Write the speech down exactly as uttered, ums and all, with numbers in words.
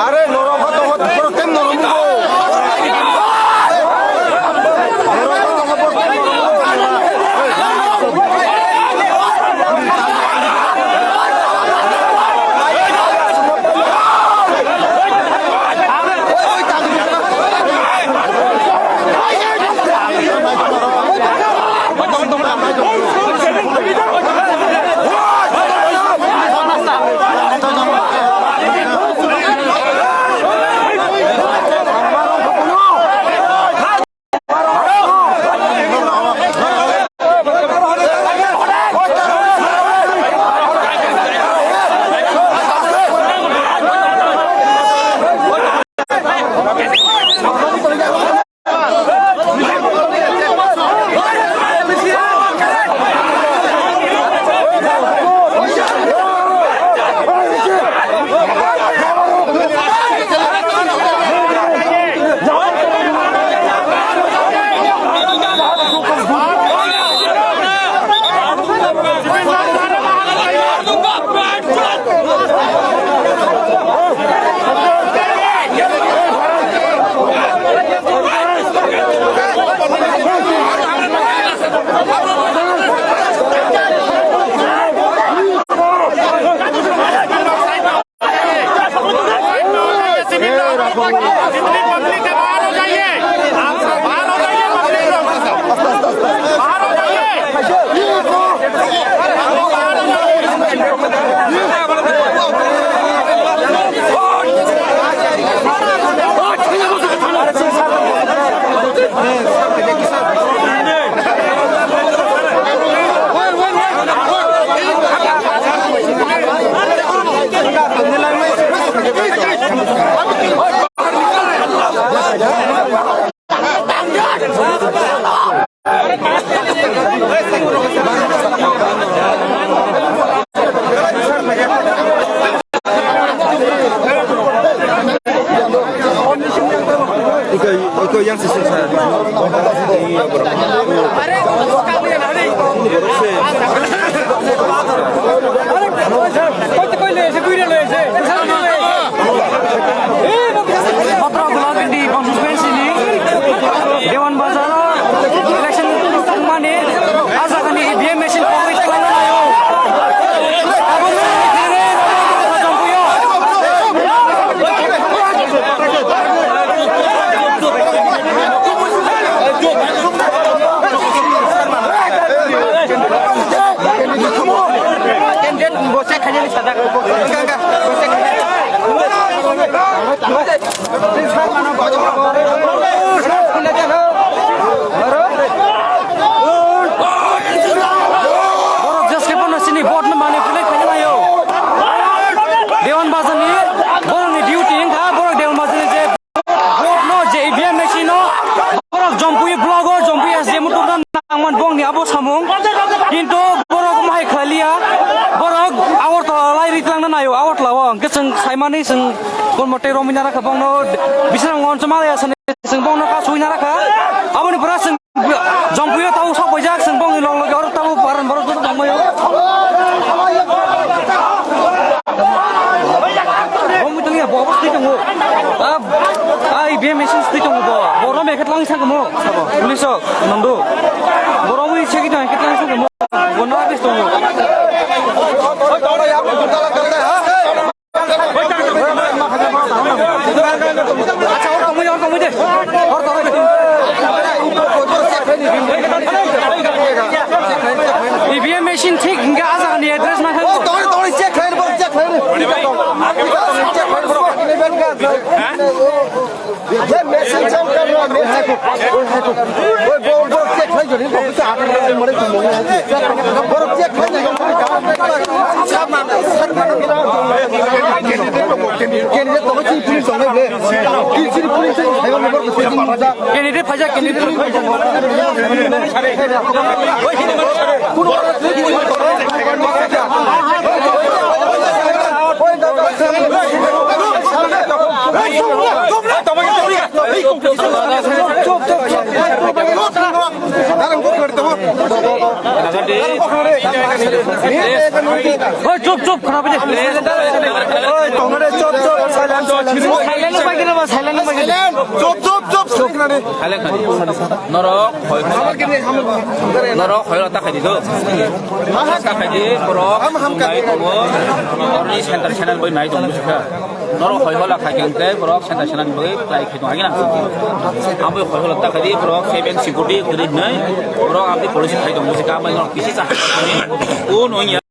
Are norok kha tongo, borok tei norok mugo. जितनी पब्लिक है, बाहर हो जाइए। आप सब बाहर हो जाइए, पब्लिक लोग। बाहर हो जाइए। Iko, iko yang sisi sa. Iya, bro. Bro, se. Koite koile ese, koire lo ese. Sotro Gulabindi constituency ni Dewan Bazar o election mani ajagani E V M machine pogwi twlangna naio. Abo mani khe jompuyo. Candidate bo check khainani sajak. Hwnkha, hwnkha, bo check khainani. Borok jeske bono chini vote no manipulate khaina naio. Dewan Bazar ni borok ni duty wngkha, borok Dewan Bazar ni je vote no je E V M machine no borok Jompuio block o, Jompuio S D M o tubuna nangman bongni abo samung. Kintu borok omo hai khlailia, borok Agartala lai ri twlangna naio, Agartala o. Hwnkhe chwng saimani chwng Kormo tei romwi narakha bongno, bisrang ngon chwma ya sani chwng bongno ka sui narakha. Aboni pura chwng Jompuio tau sok paijak, chwng bongni log loge oro tau paran borok joto tongmaio. Romwi tongya bo obo thwi tongo. Ah, Machine twi tongo bo. Bo rom ekhe tlang sakamo. Police rok nondu. Bo rom wi cheki tong ekhe tlang sakamo. Bo na bis tongo. Acha, or tongwi, or tongwi de. Or tongwi de. E V M machine thik hingga aja ni address na khan. Tongwi, tongwi, check khlai, check khlai. Check khlai. Ye message jam kar raha hai, message. Oi, bo, bo check khai jori, bo kisa akhir mein mare tu mong hai. Boro check khai jori. Candidate to chi police jong le. Chi chi police jong le. Candidate phaja, candidate. Oi, chup, chup, khana bide. Oi, tongmani, chup, chup, silent, silent. Silent no bai kena ba, silent no bai kena. Chup, chup, chup, chup, khana de. Norok hoi, norok hoi lo ta khai di do. Ta khai di, borok ham ham nai tongo. Orni center channel boi nai tongo, buji kha. Norok hoi hola khai keng te borok center channel boi play khai tongo, agina. Ambo hoi hola ta khai di, borok seven security kri nai. Borok amdi police khai tongo, buji kha, ambo norok kisi sa. O no ya.